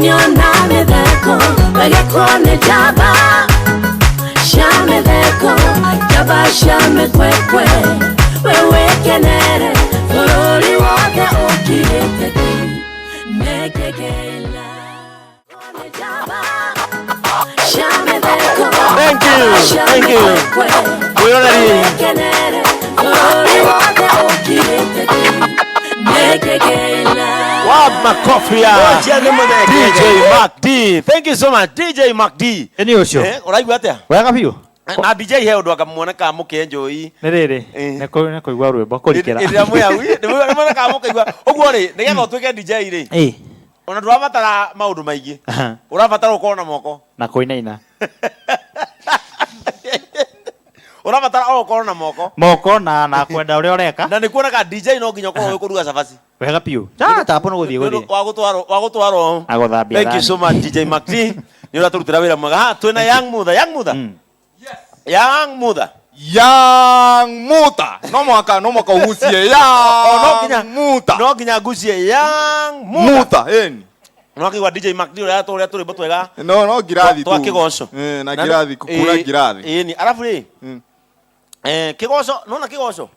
Ũkenio na mĩtheko wegekwo nĩ njamba cia mĩtheko, njamba cia mĩkwekwe, we wĩkenere bũrũri wothe ũkirĩte ki nĩkĩkĩila. Cia mĩtheko. Thank you, thank you. Mwĩroreri. Wĩkenere bũrũri wothe ũkirĩte ki nĩkĩkĩila. Wa makofi ya Ũcio nĩ mũtheke. DJ Mark D. Thank you so much, DJ Mark D. Ĩ ũcio. Ũraigua atĩa? Wega biũ. Na DJ he ũndũ anga muonekaga mũkĩenjoi. Nĩ rĩrĩ. Eh. Nĩ kũigua rwĩmbo kũrikĩra. Ĩrĩa mwĩ nĩ muonekaga mũkĩigua. Ũguo rĩ, nĩgetha ũtuĩke DJ rĩ, Ĩ. ona ndũrabatara maũndũ maingĩ. Aha. Ũrabatara ũkorwo na moko. Na kũinaina. Ũrabatara o ũkorwo na moko. Moko na kwenda ũrĩa ũreka. Na nĩ kuoneka DJ no nginya ũkorwo wĩ kũruga cabaci. Wega biũ. Ta tapo nĩ gũthiĩ gũthiĩ. Wa gũtwarwo wa gũtwarwo. Na gũthambia Thank you thani. so much, DJ Mark D. Nĩ ũratũrutĩra wĩra mwega. Ha, twĩna Young Mutha, Young Mutha. Young Mutha. Young Muta. No mwaka ugucie. Oh, no Young nginya Muta. No nginya ngucie Young Mutha. Muta, eni. No akigwa DJ Mark D ũrĩa tũrĩa tũrĩmbo twega. No ngirathi tu. Twa kĩgoco. Eh, na ngirathi kukura ngirathi. Ĩĩ ni arabu rĩ. Kĩgoco, nona kĩgoco?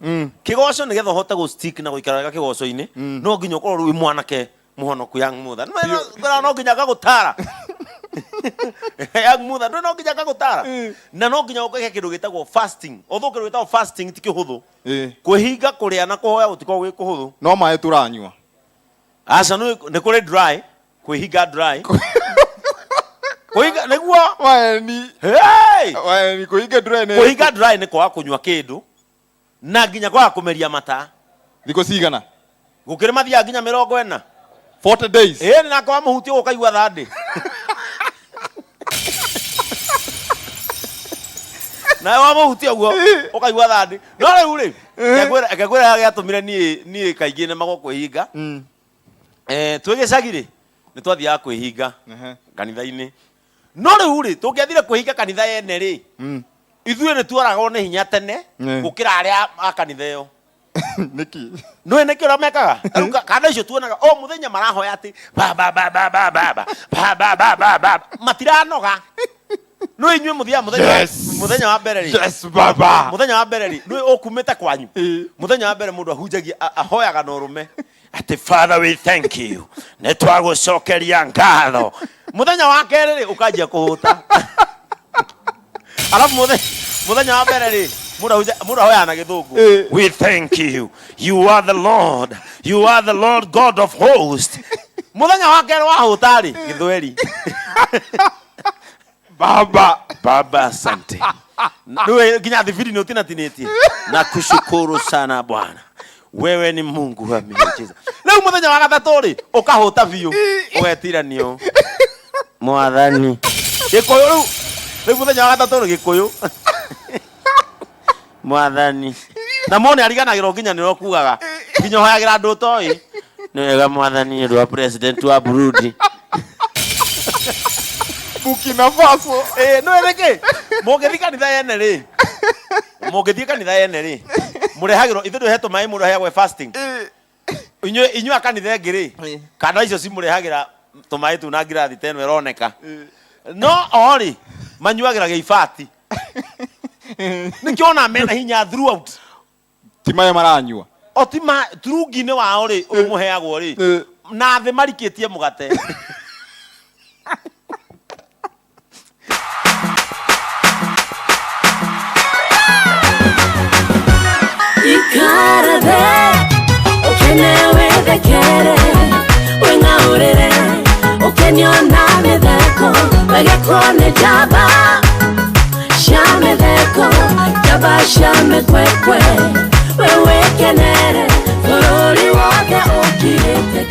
Kĩgoco nĩgetha ũhote gũ stick na gũikara wega kĩgoco-inĩ, no nginya ũkorwo wĩ mwanake mũhonoku Young Mutha. No no nginya ngagũtara. Young Mutha, no nginya ngagũtara. Na no nginya ũgeke kĩndũ gĩtagwo fasting. Although kĩndũ gĩtagwo fasting ti kĩhũthũ. Kwĩhinga kũrĩa na kũhoya gũtikoragwo gwĩ kũhũthũ. No maĩ tũranyua. Aca nĩ kũrĩ dry, kwĩhinga dry. Kwĩhinga nĩguo. Waeni. Hey! Waeni kũhinga dry nĩ. Kũhinga dry nĩ kwaga kũnyua kĩndũ na nginya kwaga kũmeria mata. Thikũ cigana? Gũkĩrĩ mathiaga nginya 40. 40 days. Ĩĩ nĩ nako wamũhutia ũkaigua thandĩ. Nawe wamũhutia ũguo ũkaigua thandĩ. No rĩu rĩ, reke ngwĩre harĩa gĩatũmire niĩ kaingĩ nemagwo kwĩhinga. Twĩ gĩcagi rĩ, nĩ twathiaga kwĩhinga kanitha-inĩ. No rĩu rĩ, tũngĩathire kwĩhinga kanitha yene rĩ, ithuĩ nĩ tuoragwo nĩ hinya tene gũkĩra arĩa a kanitha ĩyo. Nĩkĩ? Nĩũĩ nĩkĩ ũrĩa mekaga? Rĩu kana icio tuonaga o mũthenya marahoya atĩ ba ba ba ba ba ba ba ba ba ba ba ba matiranoga. Nĩũĩ inyuĩ mũthiaga mũthenya mũthenya wa mbere rĩ. Yes, baba. Mũthenya wa mbere rĩ, nĩũĩ ũkumĩte kwanyu. Mũthenya wa mbere mũndũ ahunjagia ahoyaga na ũrũme. Atĩ Father we thank you. Nĩ twagũcokeria ngatho. Mũthenya wa kerĩ rĩ, ũkanjia kũhũta. Alafu mũthenya wa mbere rĩ, mũndũ ahoyaga na gĩthũngũ. We thank you. You are the Lord. You are the Lord God of hosts. Mũthenya wa kerĩ wahũta rĩ, gĩthweri. Baba. Baba asante. Nĩwe nginya thibiri nĩ ũtinatinĩtie. Na kushukuru sana Bwana. Wewe ni Mungu wa miujiza. Rĩu mũthenya wa gatatũ rĩ, ũkahũta biũ, ũgetiranio. Mwathani. Gĩkũyũ rĩu, rĩu mũthenya wa gatatũ rĩ, gĩkũyũ. Mwathani. Na mone ariganagĩrwo nginya nĩ ũkugaga. Nginya ũhoyagĩra andũ ũtoĩ. Nĩ wega Mwathani nĩ ũndũ wa president wa Burundi. Burkina Faso. Nĩũĩ nĩkĩ? Mũngĩthiĩ kanitha yene rĩ, mũngĩthiĩ kanitha yene rĩ, mũrehagĩrwo, ithuĩ ndũhetwo maĩ mũndũ aheagwo fasting. Inyuĩ a kanitha ĩngĩ rĩ, kana icio cimũrehagĩra tũmaĩ tu na ngirathi ta ĩno ĩroneka. No o rĩ, manyuagĩra gĩibati. Nĩkĩo ona mena hinya throughout. Ti maĩ maranyua. O ti ma turungi-inĩ wao rĩ, ũyũ mũheagwo rĩ, na thĩ marikĩtie mũgate. Ikara thĩ, ũkene wĩthekere, wĩng'aũrĩre, ũkenio na mĩtheko, wegekwo nĩ njamba cia mĩtheko, njamba cia mĩkwekwe, we wĩkenere bũrũri wothe ũkirĩte.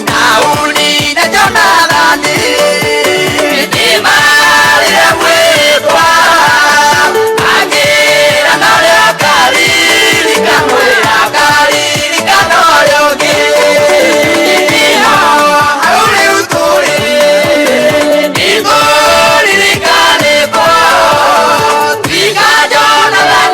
Daudi na Jonathani nĩmarĩ mwĩtwa, akĩra na ũrĩa akaririkanwo, akaririkana ũrĩa ũngĩ. Nĩho hau rĩu tũrĩ, nĩtũririkanĩtwo, tiga Jonathani.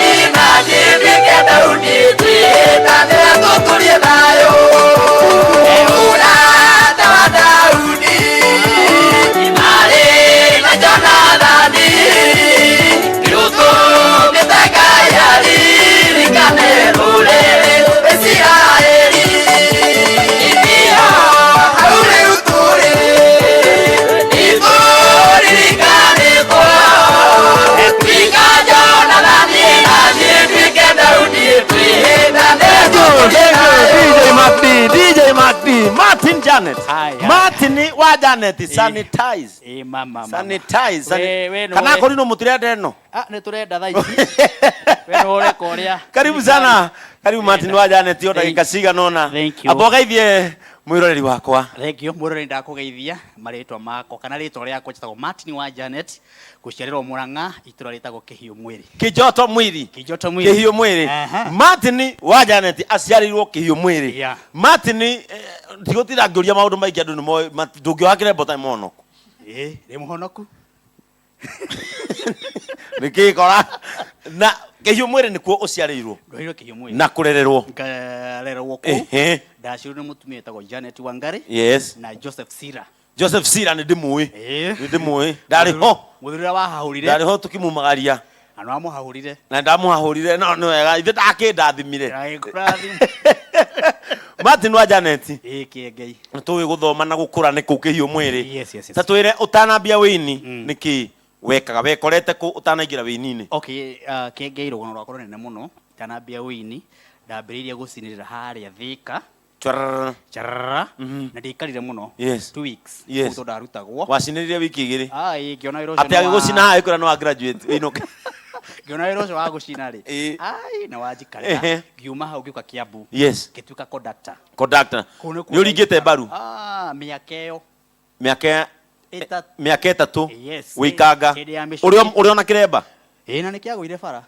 Janet. Hi, hi. Martin wa Janet sanitize. Ĩ mama mama. Sanitize. We nĩwe- Kana korino mutirenda ĩno. Ah, nĩ tũrenda thaa ici. We nĩwe ũreka ũrĩa. Karibu sana. Karibu Martin wa Janet o ndagĩka cigana ũna. Thank you. Amba ũgeithie mwĩroreri wakwa. Thank you. Mwĩroreri ndakũgeithia marĩtwa makwa kana rĩtwa rĩakwa njĩtagwo Martin wa Janet, gũciarĩrwo Mũrang'a, itũra rĩtagwo Kĩhiũ Mwĩrĩ. Kĩjoto mwĩrĩ. Kĩjoto Mwĩrĩ. Kĩhiũ mwĩrĩ. Aha. Martin wa Janet aciarĩirwo Kĩhiũ mwĩrĩ. Yeah. Martin ndigũtinda ngĩũria maũndũ maingĩ andũ nĩmoĩ ndũngĩoha kĩrembo ta mũhonoku. Ĩ, ndĩ mũhonoku. Nĩkĩ kora na Kĩhiũ mwĩrĩ nĩkuo ũciarĩirwo Ndwarirwo Kĩhiũ Mwĩrĩ. na kũrererwo. Ngarererwo kũu. Ehe. Ndaciarirwo nĩ mũtumia wĩtagwo Janet Wangari Yes. na Joseph Sira. Joseph Sira nĩ ndĩmũĩ. Ĩ. Nĩ ndĩmũĩ. Ndarĩ ho. Mũthuri ũrĩa wahahũrire. Ndarĩ ho tũkĩmumagaria. Na nĩ wamũhahũrire. Na ndamũhahũrire no nĩ wega ithe ndakĩndathimire. Ndagĩkũrathima. Martin wa Janet. Ĩ, kĩengei. Nĩ tũĩ gũthoma na gũkũra nĩ kũu Kĩhiũ mwĩrĩ. Yes, yes, yes. Ta twĩre ũtanambia wĩini nĩkĩ wekaga wekorete kũ ũtanaingĩra wĩini-inĩ? Okay, kĩengei rũgano rwakwa rũnene mũno itanambia wĩini ndambĩrĩirie gũcinĩrĩra harĩa Thika. Chwarara. Charara. Na ndiaikarire mũno. Yes. 2 weeks. Yes. Kũu tondũ ndarutagwo. Wacinĩrire wiki igĩrĩ. Ai, ngĩona wĩra ũcio Atĩ nĩ wa- agĩgũcina haha ĩkwĩra nĩ wa graduate wĩinũke. Ngĩona wĩra ũcio wa gũcina rĩ. Ĩ. Ai, na wanjikarĩra. Ehe. Ngiuma hau ngĩũka Kiambu. Yes. Ngĩtuĩka conductor. Conductor. Kũu nĩkuo Nĩ ũringĩte mbaru. Ah, mĩaka ĩyo. Mĩaka Ĩtatũ. mĩaka ĩtatũ. Yes. Wĩikanga. Hĩndĩ ya mĩcũkĩ. Ũrĩ ona kĩremba. Ĩ, na nĩkĩagũire bara.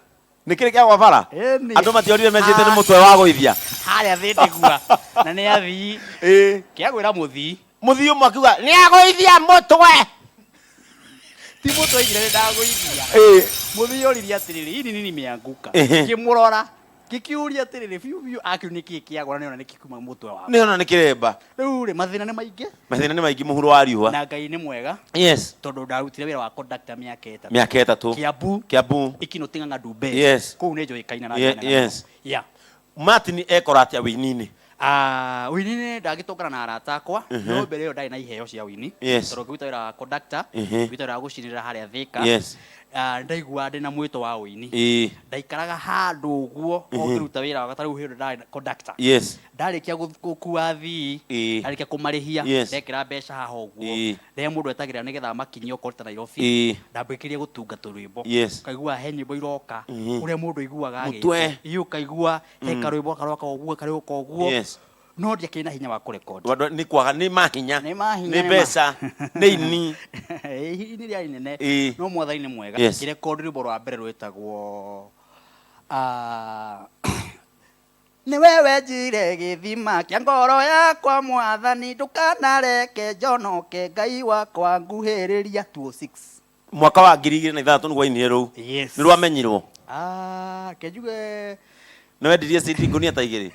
Nĩ kĩrĩ kĩagwa bara? Ĩni. Andũ matiorire mecĩte nĩ mũtwe wa gũithia. Harĩa thĩ ndĩgua. Na nĩ athii. Ĩ. Kĩagwĩra mũthii. Mũthii ũmwe akiuga nĩ agũithia mũtwe. Ti mũtwe oigire nĩ ndagũithia. Ĩ. Mũthii oririe atĩrĩrĩ, hii ni nini imeanguka? Ehe. Ngĩmũrora. Ngĩkĩũria atĩrĩrĩ, biũ biũ akiu nĩkĩĩ kĩagũra nĩona nĩkĩ kuma mũtwe wakwa. Nĩ ona nĩ kĩremba. Rĩu rĩ, mathĩna nĩ maingĩ. Mathĩna nĩ maingĩ mũhuro wa riũa. Na Ngai nĩ mwega. Yes. Tondũ ndarutire wĩra wa conductor mĩaka ĩtatũ. Mĩaka ĩtatũ. Kiambu. Kiambu. Ikino Ting'ang'a Ndumbe. Yes. Kũu nĩ njũĩkaine na njũĩkaine Yes. Yeah. Martin ekora atĩa wĩini-inĩ? Ah, wĩini-inĩ ndagĩtũngana na arata akwa. No mbere ĩyo ndarĩ na iheo cia wĩini. Yes. Tondũ ngĩruta wĩra wa conductor, ngĩruta wĩra wa gũcinĩrĩra harĩa Thika. Yes. Ah, ndaigua ndĩna mwĩto wa wĩini. Ĩ. Ndaikaraga handũ ũguo o ngĩruta wĩra wakwa ta rĩu hĩndĩ ndarĩ conductor. Yes. Ndarĩkia gũkua athii, Ĩ. ndarĩkia kũmarĩhia, Yes. ndekĩra mbeca haha ũguo. Ĩ. Rĩrĩa mũndũ etagĩrĩra nĩgetha amakinyie okorwo ta Nairobi. Ĩ. Ndambĩkĩrie gũtunga tũrwĩmbo. Yes. Ũkaigua he nyĩmbo iroka, ũrĩa mũndũ aiguaga agĩte. Mũtwe. Ĩ, ũkaigua he karwĩmbo karoka ũguo, karĩũka ũguo. Yes. No ndiakĩrĩ na hinya wa kũrekondi. Wandũ nĩ kwaga nĩ mahinya. Nĩ mahinya, Nĩ nĩ ma- mbeca. Nĩ ini. Ĩ, ini rĩarĩ inene. Ĩ. No mwathani nĩ mwega. Yes. Ngĩrekondi rwĩmbo rwa mbere rwĩtagwo, ah, nĩ we wenjire gĩthima kĩa ngoro yakwa mwathani ndũkanareke njonoke Ngai wakwa nguhĩrĩria 206. Mwaka wa ngiri igĩrĩ na ithathatũ nĩguo wainire rũu. Yes. Nĩ rwamenyirwo. Ah, reke njuge Nĩ wendirie CD ngũnia ta igĩrĩ.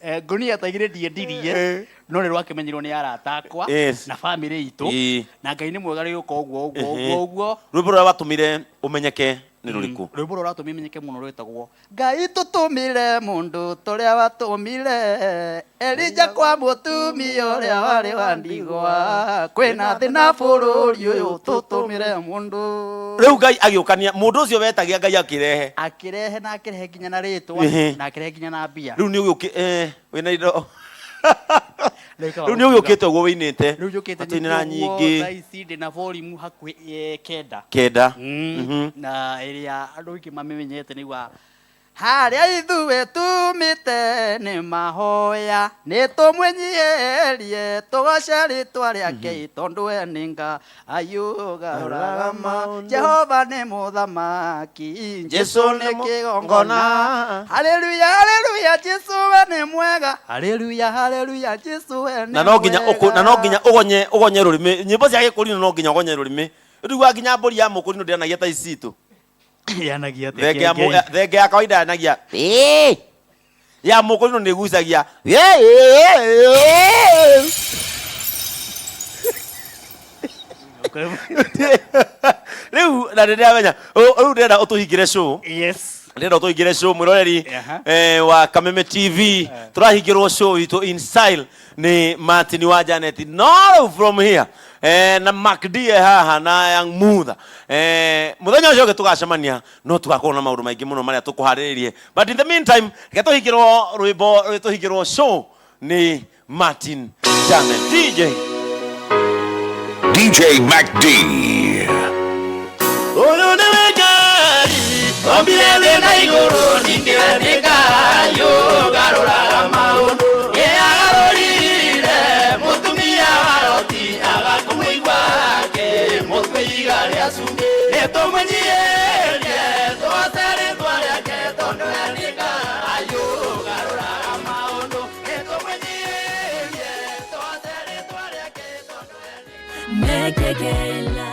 Ngũnia ta igĩrĩ ndiendirie, no nĩ rwakĩmenyirwo nĩ arata akwa Yes. na bamĩrĩ itũ. Ĩ. Na Ngai nĩ mwega rĩũka ũguo ũguo ũguo ũguo. Rwĩmbo rũrĩa watũmire ũmenyeke nĩ rũrĩkũ? Rwĩmbo rũrĩa rwatũmire menyeke mũno rwĩtagwo Ngai tũtũmire mũndũ tũrĩa watũmire Elija kwa mũtumia ũrĩa warĩ wa ndigwa kwĩna thĩna bũrũri ũyũ tũtũmire mũndũ. Rĩu Ngai agĩũkania mũndũ ũcio wetagia Ngai akĩrehe. Akĩrehe na akĩrehe nginya na rĩtwa na akĩrehe nginya na mbia. Rĩu nĩ ũgĩũkĩ wĩna indo. Rĩu Rĩu nĩ ũgĩũkĩte ũguo wĩinĩte. Rĩu njũkĩte Atũinĩra nyingĩ ũguo, nyingĩ. thaa ici ndĩna volume hakuhĩ kenda. Kenda. Na ĩrĩa andũ aingĩ mamĩmenyete nĩ wa harĩa ithuĩ tumĩte nĩ mahoya nĩ tũmwĩnyihĩrie tũgoce rĩtwa rĩake tondũ we nĩ Ngai ũgarũraga maũndũ. Jehova nĩ mũthamaki, Jesũ nĩ kĩgongona. Haleluya, haleluya, Jesũ we nĩ mwega. Haleluya, haleluya, Jesũ we nĩ Na no nginya mwega. na no nginya ũgonye ũgonye rũrĩmĩ. Nyĩmbo cia gĩkũrinũ no nginya ũgonye rũrĩmĩ. Rĩu nginya mbũri ya mũkũrinũ ndĩanagia ta ici citũ. Yanagia atĩa Thenge ya kĩengei? thenge ya kawaida yanagia. Ĩĩ. Ya mũkũrinũ nĩ ĩgucagia. Rĩu na nĩndĩramenya rĩu ndĩrenda ũtũhingĩre show. Yes. Ndĩrenda ũtũhingĩre show mwĩroreri Aha. wa Kameme TV. Tũrahingĩrwo show itũ in style nĩ Martin wa Janet. No rĩu from here na Mark D haha na Young Mutha. Mũthenya ũcio ũngĩ tũgacemania no tũgakorwo na maũndũ maingĩ mũno marĩa tũkũharĩrĩrie. But in the meantime, reke tũhingĩrwo rwĩmbo, tũhingĩrwo show Nĩ Martin Channel DJ. DJ Mac D. Ũyũ nĩwe Ngai ombire thĩ na igũrũ, ningĩ we nĩ Ngai ũgarũraga maũndũ. Nĩagarũrire mũtumia wa Loti agakũmũigua ake mũtwe ihiga rĩa cumbĩ. Nĩtũmũnyihirie tũgoce rĩtwa rĩake tondũ we nĩ Ngai ũgarũraga maũndũ. Nĩtũmũnyihirie tũgoce rĩtwa rĩake tondũ we nĩ Mekekela.